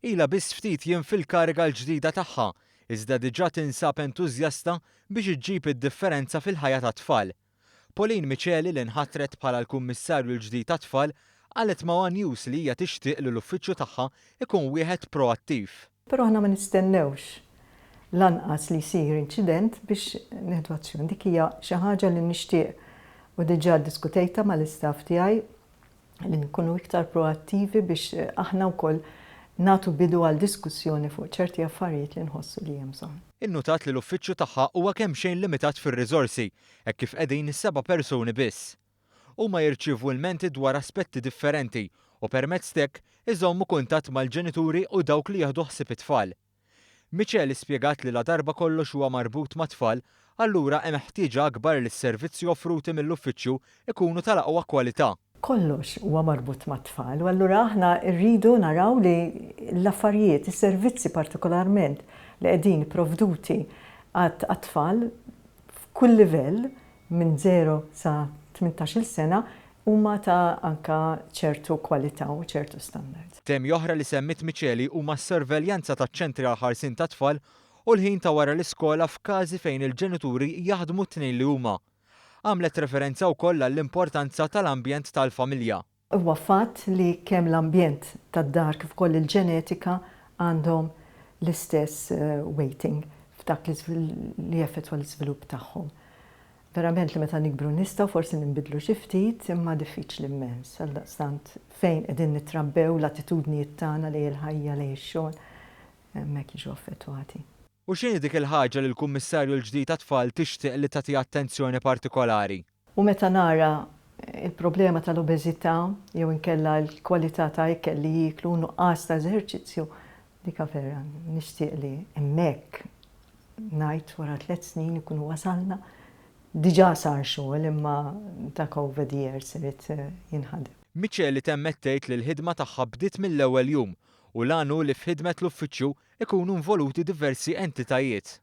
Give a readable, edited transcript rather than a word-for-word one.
ilha biss ftit jiem fil-kariga l-ġdida tagħha, iżda diġà tinsab entużjasta biex iġġib id-differenza fil-ħajja tat-tfal. Pauline Miceli li nħatret bħala l-Kummissarju l-ġdid tat-Tfal qalet ma' one News li hija tixtieq li l-uffiċċju tagħha ikun wieħed proattiv. Però aħna ma nistennewx lanqas li jsir inċident biex nieħdu azzjoni. Dik hija xi ħaġa li nixtieq u diġà ddiskutejtha mal-istaff tiegħi li nkunu iktar proattivi biex aħna wkoll nagħtu bidu għal diskussjoni fuq ċerti affarijiet li nħossu li hemm bżonn. Innutat li l-uffiċċju tagħha huwa kemxejn limitat fir-riżorsi, hekk kif qegħdin seba' persuni biss. Huma jirċievu ilmenti dwar aspetti differenti u permezz t'hekk iżommu kuntatt mal-ġenituri u dawk li jieħdu ħsieb it-tfal. Miceli spjegat li ladarba kollox huwa marbut mat-tfal, allura hemm ħtieġa akbar li s-servizzi offruti mill-uffiċċju jkunu tal-aqwa kwalità. Kollox huwa marbut mat-tfal u allura aħna rridu naraw li l-affarijiet, is-servizzi partikolarment li qegħdin ipprovduti għat-tfal f'kull livell minn żero sa 18-il sena huma ta' anke ċertu kwalità u ċertu standards. Temi oħra li semmiet Miceli huma s-sorveljanza taċ-ċentri għall-ħarsien tat-tfal u l-ħin ta' wara l-iskola f'każi fejn il-ġenituri jaħdmu t-tnejn li huma. Għamlet referenza wkoll għall-importanza tal-ambjent tal-familja. Huwa fatt li kemm l-ambjent tad-dar kif ukoll il-ġenetika għandhom l-istess weighting f'dak li jeffettwa l-iżvilupp tagħhom. Verament li meta nikbru nistgħu forsi ninbidlu xi ftit imma diffiċli immens. Għaldaqstant fejn qegħdin nitrabbew, l-attitudnijiet tagħna lejn il-ħajja, lejn ix-xogħol, hemmhekk jiġu affettwati. U x'inhi dik il-ħaġa li l-Kummissarju l-ġdid għat-Tfal tixtieq li tagħtiha attenzjoni partikolari? U meta nara l-problema tal-obeżità jew inkella l-kwalità ta' ikel li jieklu u nuqqas ta' eżerċizzju, dika vera nixtieq li hemmhekk ngħid wara tlett snin ikunu wasalna. Diġà sar xogħol imma dak over the years irid jinħadem. Miceli temmet tgħid li l-ħidma tagħha bdiet mill-ewwel jum u l-għan hu li f'ħidmet l-uffiċċju ikunu involuti diversi entitajiet.